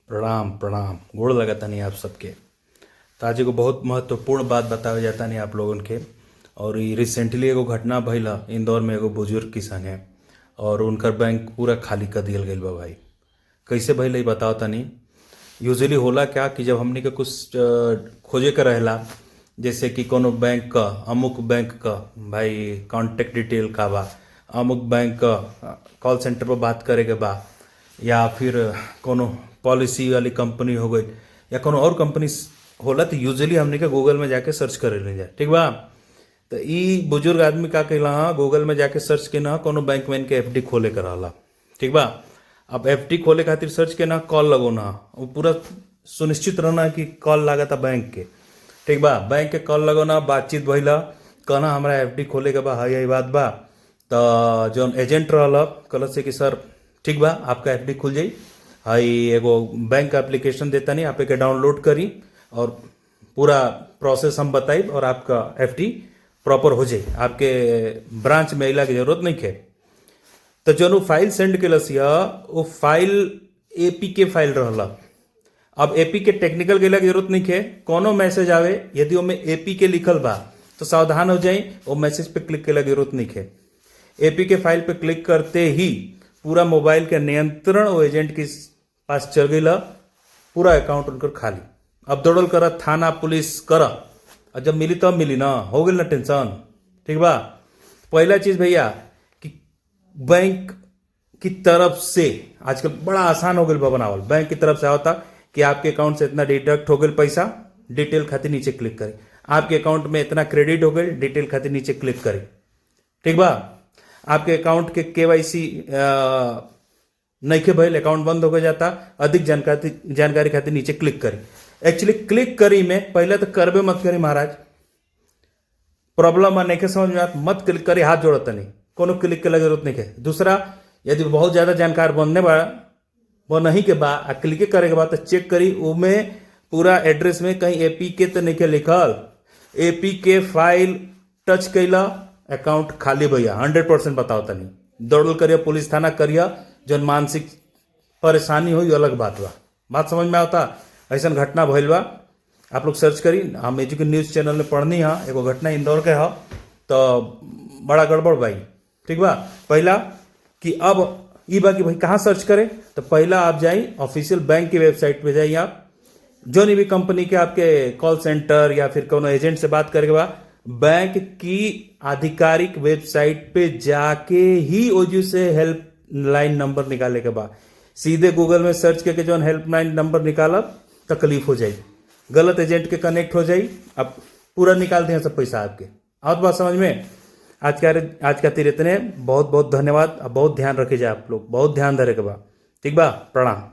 प्रणाम प्रणाम, गोड़ लगतानी आप सबके। त आज एगो बहुत महत्वपूर्ण बात बतावे जातानी आप लोगन के। और इ रिसेंटली एगो घटना भइल ह इंदौर में एगो बुजुर्ग के संगे, और उनकर बैंक पूरा खाली कर दिहल गइल बा भाई। कैसे भइल ई बताओ तनी। यूजुअली होला क्या कि जब हमनी के कुछ खोजे के रहेला, जैसे कि कोनो बैंक क, अमुक बैंक क भाई कांटेक्ट डिटेल का बा, अमुक बैंक क कॉल सेंटर पर बात करे के बा, या फिर कोनो पॉलिसी वाली कंपनी हो गई या कोनो और कंपनी होला, तो यूजुअली हमनी के गूगल में जाके सर्च करे ले जाए, ठीक बा। तो ई बुजुर्ग आदमी का कैला हा, गूगल में जाके सर्च के ना कोनो बैंक में इनके एफडी खोले के रहला, ठीक बा। अब एफडी खोले खातिर सर्च के ना कॉल लगोना, वो पूरा सुनिश्चित रहना कि कॉल लागता बैंक के, ठीक बा। बैंक के कॉल लगोना, बातचीत भइला, कहना हमरा एफडी खोले के बा, हई हई बात बा। तो जौन एजेंट रहल कहल से कि सर ठीक बा, आपका एफडी खुल जाई, हई एगो बैंक एप्लीकेशन देता नहीं, आप एके डाउनलोड करी और पूरा प्रोसेस हम बताई और आपका एफडी प्रॉपर हो जाई, आपके ब्रांच में अइला के जरूरत नहीं है। तो जौन उ फाइल सेंड कैलस वो फाइल एपीके फाइल रहला। अब एपीके टेक्निकल गेला के जरूरत नहीं है, कोनो मैसेज आवे यदि ओमे एपीके लिखल बा तो सावधान हो जाई, वो मैसेज पे क्लिक केला के जरूरत नहीं है। एपीके फाइल पे क्लिक करते ही पूरा मोबाइल के नियंत्रण वो एजेंट के पास चल गई, पूरा अकाउंट उनकर खाली। अब दौड़ल कर थाना पुलिस कर, और जब मिली तब मिली ना, हो गई ना टेंशन, ठीक बा। पहला चीज भैया कि बैंक की तरफ से आजकल बड़ा आसान हो गया बा बनावल। बैंक की तरफ से आवता कि आपके अकाउंट से इतना डिडक्ट हो गया पैसा, डिटेल खातिर नीचे क्लिक करी। आपके अकाउंट में इतना क्रेडिट हो गई, डिटेल खातिर नीचे क्लिक करी, ठीक बा। आपके अकाउंट के केवाईसी नइखे भइल, अकाउंट बंद हो गया जाता, अधिक जानकारी जानकारी खातिर नीचे क्लिक करी। एक्चुअली क्लिक करी में पहले तो करबे मत करी महाराज, प्रॉब्लम नइखे समझ में आत मत क्लिक करी, हाथ जोड़त नहीं, कोनो क्लिक के जरूरत नहीं है। दूसरा, यदि बहुत ज़्यादा जानकार बनने बा बनही के बा आ क्लिके करे के बा तो चेक करी उमे पूरा एड्रेस में कहीं एपीके तो नहीं के लिखल। एपीके फाइल टच कैला अकाउंट खाली भैया, 100% बताओ तनी। दौड़ल करिए पुलिस थाना करिए, जौन मानसिक परेशानी हो अलग बात बा। बात समझ में आता? ऐसा घटना भइल बा, आप लोग सर्च करी, हम एजुकेशन न्यूज़ चैनल में पढ़नी है, एगो घटना इंदौर के है, तो बड़ा गड़बड़ भाई, ठीक बा। पहला कि अब ई बा कि भाई कहाँ सर्च करें, तो पहला आप जाई ऑफिशियल बैंक की वेबसाइट पे जाइए, आप जो भी कंपनी के आपके कॉल सेंटर या फिर कोनो एजेंट से बात करे के बा, बैंक की आधिकारिक वेबसाइट पे जाके ही ओजू से हेल्पलाइन नंबर निकाले के बा। सीधे गूगल में सर्च करके जो हेल्पलाइन नंबर निकालब तकलीफ हो जाई, गलत एजेंट के कनेक्ट हो जाई, अब पूरा निकाल दिया सब पैसा आपके। आवत बात समझ में? आज का तिर इतने, बहुत बहुत धन्यवाद। अब बहुत ध्यान रखे जाए आप लोग, बहुत ध्यान धरे के बा, ठीक बा। प्रणाम।